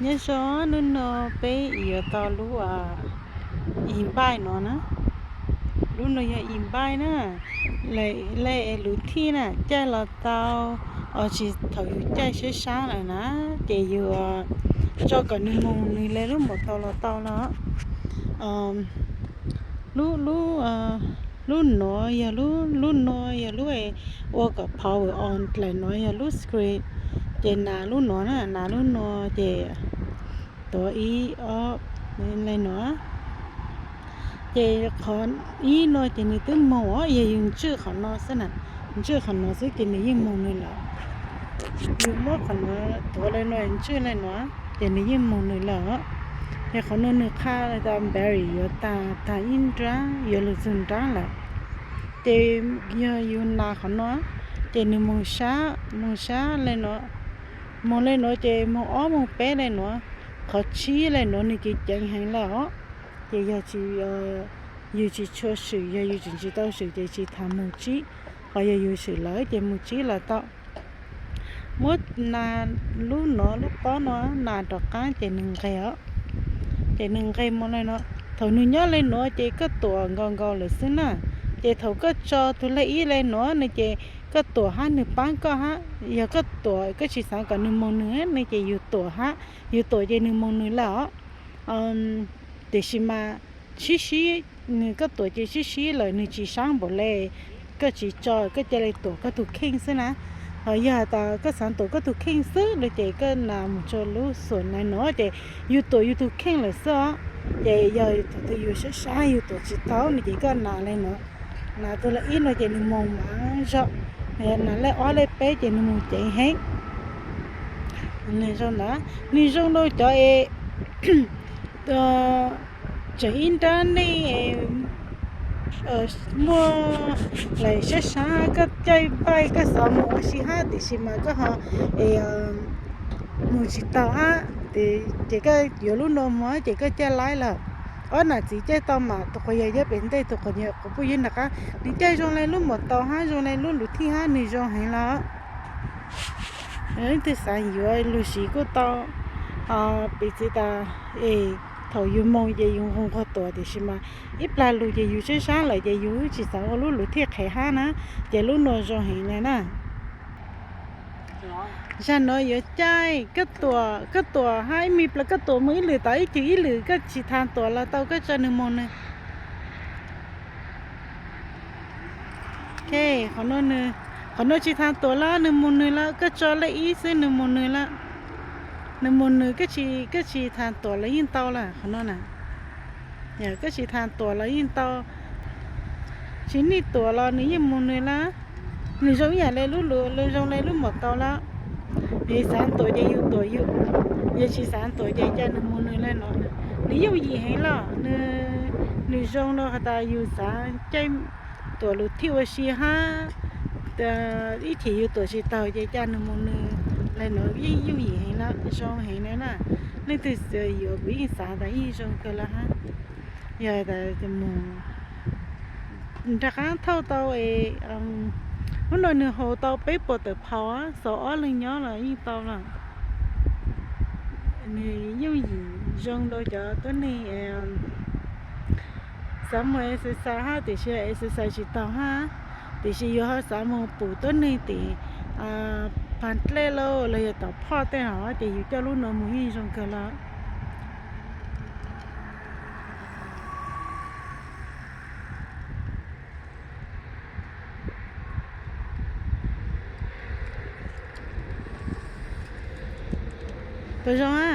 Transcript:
Nyob zoo, hnub no peb yuav tau lub e-bike no na. Lub no yog e-bike na, lub thij na, caij los tau, tsis thaum yus caij sab sab lawm na, ces yus tso kom nws moog nws le lub maum taus los tau no. Lub, lub, lub no yog lub, lub no yog lub ua kom power on dlaim no yog lub screen, ces nas lub no na, nas lub no ces tuav ib ob le no. Ces qhov ib no ces nws twb moog os, yog yus ntswj qhov no xwb na, ntswj qhov no xwb ces nws yeej moog nws lawm. Yus muab qhov no tuav le no ntswj le no, ces nws yeej moog nws lawm. Yog qhov no nws qha tas battery yuav tag, tag ib nrab, yuav lug txug nrab lawm. Ces yog yus nas qhov no, ces nws moog sab, moog sab le no, moog le no ces moog ob moog peb le no, qhov tsib le no nws ces ceev heev lawm os. Ces yog tsis, yus tsis tshua swm, yog yus tseem tsis tau swm ces tsis tas moog tsib, ho yog yus swm lawm ces moog tsib los tau. Muab nas lub no lub pob no nas rov qaab ces nws nqeg os. Ces nws nqeg moog le no. Thaum nws nyob le no ces koj tuam nkaus nkaus lawm xwb na. Ces thaum koj tso tug lej ib le no nws ces koj tuam hab nws paab koj hab. Yog koj tuam koj tsis xaav kom nws moog nws ne ces yus tuam hab, yus tuam ces nws moog nws lawm os. Tiam sis mas sib sib, nws koj tuam ces sib sib lawm nws tsis saab npaum le. Koj tsis tso, koj ca le tuam koj tug kheej xwb na. Ho yog has tas koj xaav tuam koj tug kheej xwb no ces koj nas moog tsua lub xuam le no ces yus tuam yus tug kheej lawm xwb os. Ces yog thaum twg yus sab sab yus tuam tsis tau no ces koj nas le no, nas tug lej ib no ces nws moog mas zoo, nas lej ob lej peb ces nws moog ceev heev. Nws zoo ntawd, nws zoo rau cov es tseem ib nrab neej muaj lawm sab sab koj caij npaij koj xav moog ua si hab tiam sis mas koj ho es moog tsis tau hab, ces koj yuav lub no moog ces koj caij laib lawm. Ob nam txiv caij tau mas tug quas yawg nyob pem ntej, tug quas yawg quas puj yawg nram qab, nws caij zoo le lub maum taus hab zoo le lub luv thij hab, nws zoo heev lawm. Leej twg xav yuav lug siv kuj tau, piv txwv tas es thaum yus moog ces yus nqug nquag tuam tiam sis mas ib plag lug ces yus sab sab lawm ces yus tsis xav ua lub luv thij qhev hab na, ces lub no zoo heev le na. Zag no yuav caij koj tuam, koj tuam hab ib me plaws koj tuam moog ib lwm tas ib cwg ib lwm koj tsis tas tuam los tau koj tso nws moog nws. Qhov no tsis tas tuam lawm nws moog nws lawm, koj tso lej ib xwb nws moog nws lawm. Nws moog nws, koj tsis tas tuam los yeej tau lawm qhov no na. Koj tsis tas tuam los yeej tau, tsis nij tuam los nws yeej moog nws lawm. Nws zoo ib yam le lub, zoo le lub maum taus lawm. Yog xav tuam ces yus tuam yus, yog tsis xav tuam ces ca nws moog nws le no. Nws yooj yim heev lawm, nws zoo rau has tas yus xav caij tuam luv thij ua si hab, ib chim yus tuam tsis taug ces ca nws moog nws le no yeej yooj yim heev lawm, zoo heev le na. Leej twg yuav kuv yeej xav tas yeej zoo kawg lawm hab. Yog tas moog nram qab thauj tau es, hnub no nws haus tau peb puas tawm phaus, xaus ob leeg nyob los yeej tau lawm. Nws yooj yim zoo rau cov tuab neeg xav moog exercise hab tiam sis exercise tsis taug hab, tiam sis yus ho xav moog pum tuab neeg tim Phav Dlej lauj los yog tom Phoj tej hov ces yus coj lub no moog yeej zoo kawg lawm. Puas zoo a?